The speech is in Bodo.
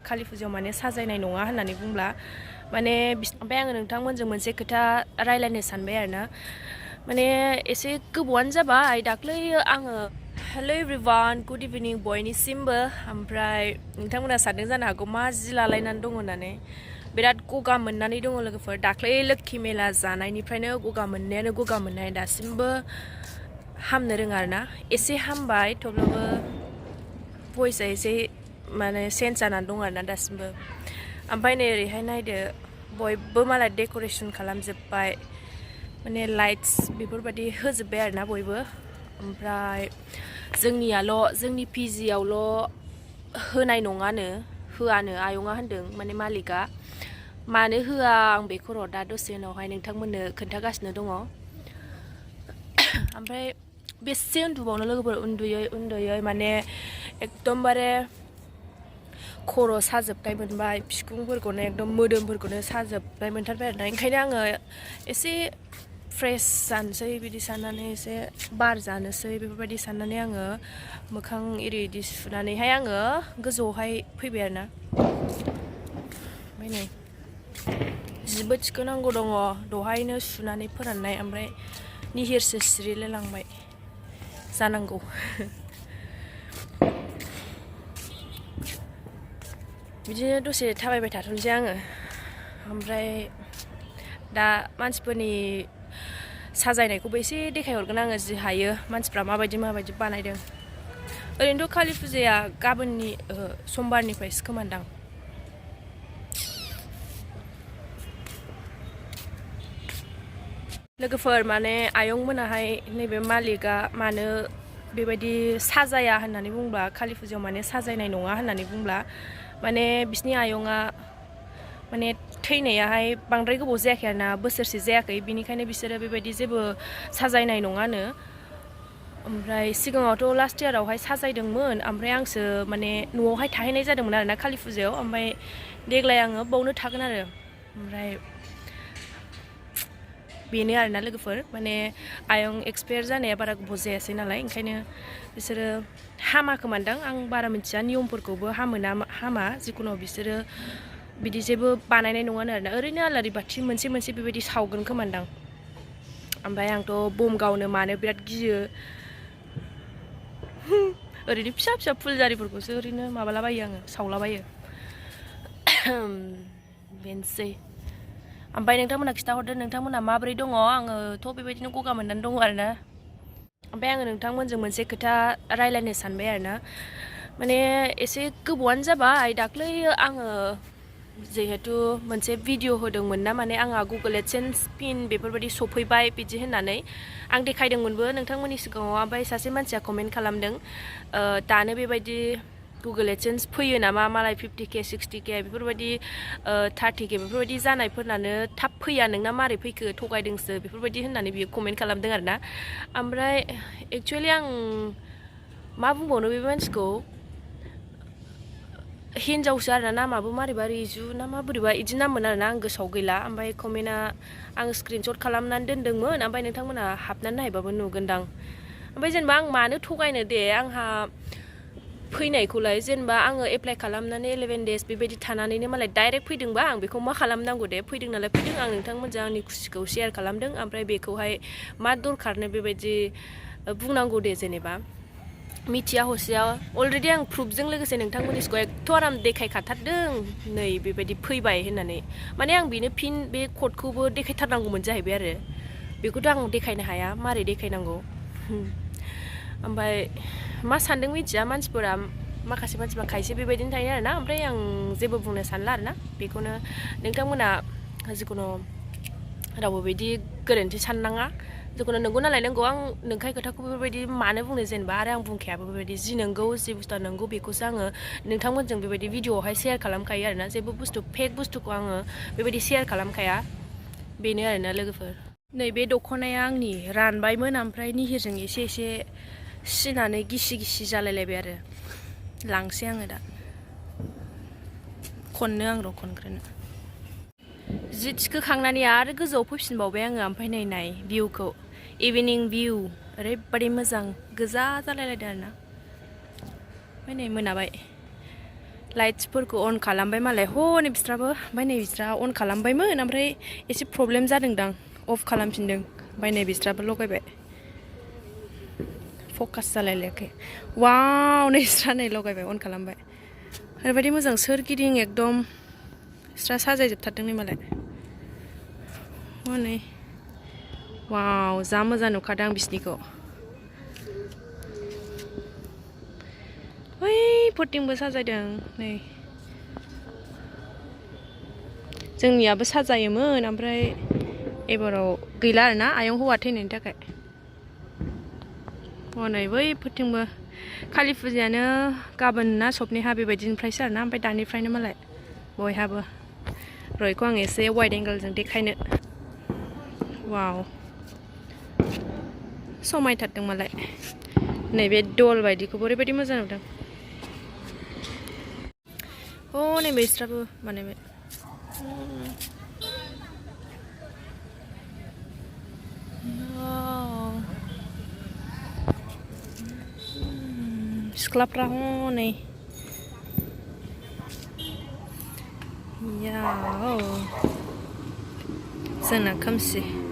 कालि फुजायाव माने साजायनाय नङा होननानै बुंब्ला माने ओमफ्राय आङो नोंथांमोनजों मोनसे खोथा रायलायनो सानबाय आरोना माने एसे गोबावानो जाबाय दाख्लै आङो हेलो एभ्रिवान गुड इभिनिं बयनिसिमबो ओमफ्राय नोंथांमोना सानदों जानो हागौ मा जि लालायनानै दङ होननानै बिराद गगा मोननानै दङ लोगोफोर दाख्लै लोक्षि मेला जानायनिफ्रायनो गगा मोननायानो गगा मोननाय दासिमबो हामनो रोङा आरोना एसे हामबाय थेवब्लाबो भइसआ एसे माने चेन्ज जानानै दं आरोना दासिमबो ओमफ्राय नै ओरैहाय नायदो बयबो मालाय डेक'रेसन खालामजोब्बाय माने लाइट्स बेफोरबायदि होजोब्बाय आरोना बयबो ओमफ्राय जोंनि पिजियावल' होनाय नङानो होआनो आयंआ होनदों माने मालिकआ मानो होआ आं बेखौ र' दा दसे उनावहाय नोंथांमोननो खोन्थागासिनो दङ ओमफ्राय बेसे उन्दुबावनो लोगोफोर उन्दुयै माने एकदमबारे खर' साजोबनाय मोनबाय बिखुंफोरखौनो एकदम मोदोमफोरखौनो साजोबनाय मोनथारबाय आरोना ओंखायनो आङो एसे फ्रेश जानोसै बिदि साननानै एसे बार जानोसै बेफोरबायदि साननानै आङो मोखां इरि इदि सुनानैहाय आङो गोजौआवहाय फैबाय आरोना ओमफ्राय नै जिबो थिखोनांगौ दङ दहायनो सुनानै फोराननाय ओमफ्राय निहिरसो सिरिलाय लांबाय जानांगौ बिदिनो दसे थाबायबाय थाथ'नोसै आङो ओमफ्राय दा मानसिफोरनि साजायनायखौबो एसे देखायहरगोन आङो जि हायो मानसिफ्रा माबायदि बानायदों ओरैनोथ' कालि फुजाया गाबोननि समबारनिफ्रायसो खोमानदां लोगोफोर माने आयं मोनाहाय नैबे मालिकआ मानो बेबायदि साजाया होननानै बुंब्ला कालि फुजायाव माने साजायनाय नङा होननानै बुंब्ला माने बिसिनि आयंआ माने थैनायाहाय बांद्राय गोबाव जायाखै आरोना बोसोरसे जायाखै बिनिखायनो बिसोरो बेबायदि जेबो साजायनाय नङानो ओमफ्राय सिगाङावथ' लास्ट इयारावहाय साजायदोंमोन ओमफ्राय आंसो माने न'आवहाय थाहैनाय जादोंमोन आरोना कालि फुजायाव ओमफ्राय देग्लाय आङो बावनो थागोन आरो ओमफ्राय बेनो आरोना लोगोफोर माने आयं एक्सपायार जानाया बारा गोबाव जायासै नालाय ओंखायनो बिसोरो हामा खोमानदां आं बारा मिथिया नियमफोरखौबो हामो ना हामा जिखुनु बिसोरो बिदि जेबो बानायनाय नङानो आरोना ओरैनो आलारि बाथि मोनसे बेबायदि सावगोन खोमानदां ओमफ्राय आंथ' बम गावनो मानो बिराद गियो ओरैनो फिसा फुलजारिफोरखौसो ओरैनो माबालाबायो आङो सावलाबायो बेनोसै ओमफ्राय नोंथांमोना खिन्थाहरदो नोंथांमोना माबोरै दङ आङोथ' बेबायदिनो गगा मोननानै दङ आरोना ओमफ्राय आङो नोंथांमोनजों मोनसे खोथा रायलायनो सानबाय आरोना माने एसे गोबावानो जाबाय दाख्लै आङो जिहेतु मोनसे भिडिअ होदोंमोन ना माने आंहा गुगोल एडसेन्स पिन बेफोरबायदि सफैबाय बिदि होननानै आं देखायदोंमोनबो नोंथांमोननि सिगाङाव ओमफ्राय सासे मानसिया कमेन्ट खालामदों दानो बेबायदि गुगोल एडसेन्स फैयो नामा मालाय 50K 60K बेफोरबायदि 30K बेफोरबायदि जानायफोरनानो थाब फैया नोंना मारै फैखो थगायदोंसो बेफोरबायदि होननानै बियो कमेन्ट खालामदों आरोना ओमफ्राय एक्सुवेलि आं मा बुंबावनो बे मानसिखौ हिन्जावसो आरोना नामाबो मारैबा रिजु ना मा बोरैबा बिदि नाममोन आरोना आं गोसोआव गैला ओमफ्राय कमेन्टआ आं स्क्रिनशट खालामनानै दोनदोंमोन ओमफ्राय नोंथांमोना हाबनानै नायबाबो नुगोनदां ओमफ्राय जेनेबा आं मानो थगायनो दे आंहा फैनायखौलाय जेनेबा आङो एप्लाइ खालामनानै 11 days बेबायदि थानानैनो मालाय डाइरेक्ट फैदोंबा आं बेखौ मा खालामनांगौ दे फैदों नालाय फैदों आं नोंथांमोनजों आंनि खुसिखौ शेयार खालामदों ओमफ्राय बेखौहाय मा दरखारनो बेबायदि बुंनांगौ दे जेनेबा मिथिया हसिया अलरेडि आं प्रुफजों लोगोसे नोंथांमोननिखौ एथ' आराम देखायखाथारदों नै बेबायदि फैबाय होननानै माने आं बेनो फिन बे क'डखौबो देखायथारनांगौमोन जाहैबाय आरो बेखौथ' आं देखायनो हाया मारै देखायनांगौ ओमफ्राय मा सानदों मिथिया मानसिफोरा माखासे मानसिफ्रा खायसे बेबायदिनो थायो आरोना ओमफ्राय आं जेबो बुंनो सानला आरोना बेखौनो नोंथांमोना जिखुनु रावबो बिदि गोरोन्थि साननाङा जिखुनु नंगौ नालाय नंगौ आं नोंखाय खोथाखौ बेबायदि मानो बुंनो जेनेबा आरो आं बुंखायाबो बेबायदि जि नंगौ जि बुस्थुआ नंगौ बेखौसो आङो नोंथांमोनजों बेबायदि भिडिअआवहाय शेयार खालामखायो आरोना जेबो बुस्थु फेक बुस्थुखौ आङो बेबायदि शेयार खालामखाया बेनो आरोना लोगोफोर नैबे दख'नाया आंनि रानबायमोन ओमफ्राय निहिरजों एसे सिनानै गिसि जालायलायबाय आरो लांसै आङो दा खननो आं र' खनग्रोनो जि थिखोखांनानै आरो गोजौआव फैफिनबावबाय आङो ओमफ्राय नाय भिउखौ इभिनिं भिउ ओरैबायदि मोजां गोजा जालायलायदों आरोना ओमफ्राय नै मोनाबाय लाइट्सफोरखौ अन खालामबाय मालाय हनै बिस्राबो ओमफ्राय नै बिस्रा अन खालामबायमोन ओमफ्राय एसे प्रब्लेम जादोंदां अफ खालामफिनदों ओमफ्राय नै बिस्राबो लगायबाय फकास जालायलायाखै वाव नै बिस्रा नै लगायबाय अन खालामबाय ओरैबायदि मोजां सोरगिदिं एकदम बिस्रा साजायजोबथारदों नै मालाय हनै वाव जा मोजां नुखादों आं बिसिनिखौ बैफोरथिंबो साजायदों नै जोंनियाबो साजायोमोन ओमफ्राय एबाराव गैला आरोना आयं हौवा थैनायनि थाखाय हनै बैफोरथिंबो कालि फुजायानो गाबोन ना सबनिहा बेबायदिनिफ्रायसो आरोना ओमफ्राय दानिफ्रायनो मालाय बयहाबो रयखौ आं एसे वाइड एंगोलजों देखायनो वाव समायथारदों मालाय नैबे दल बायदिखौबो ओरैबायदि मोजां नुदों नै बिस्राबो बानायबाय सिख्लाफ्रा हनै जोंना खोमसि